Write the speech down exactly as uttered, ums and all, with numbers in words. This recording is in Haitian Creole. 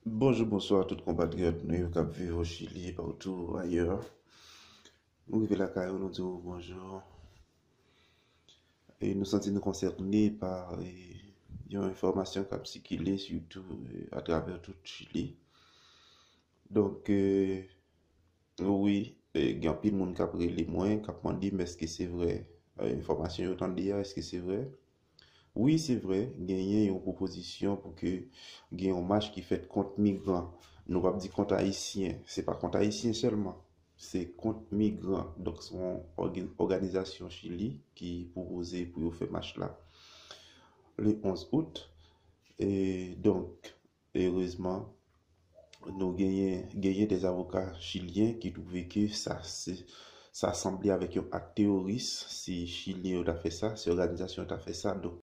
Bonjou, bonswa tout konpatriyòt nou yo k ap viv o Chili e patou ayè. Nou rive lakay ou, nou di w bonjou. E nou santi nou konsène pa e, yon enfòmasyon k ap sikile sitou e, atravè tout Chili. Donk, e, wi, e, gen anpil moun k ap rele mwen, k ap mande m èske se vre, e, enfòmasyon yo tande a, èske se vre? Wi, se vre, genyen yon pwopozisyon pou ke gen yon mach ki fèt kont migran. Nou p ap di kont ayisyen, se pa kont ayisyen sèlman, se kont migran. Donk, se yon ògi- òganizasyon Chili ki pwopoze pou yo fè mach la le onz out. E donk, erezman, nou genyen genyen des avocats chiliens ki twouve ke sa se sa sanble avèk yon ak teworis. Se Chilyen yo ta fè sa, se òganizasyon yo ta fè sa. Donk,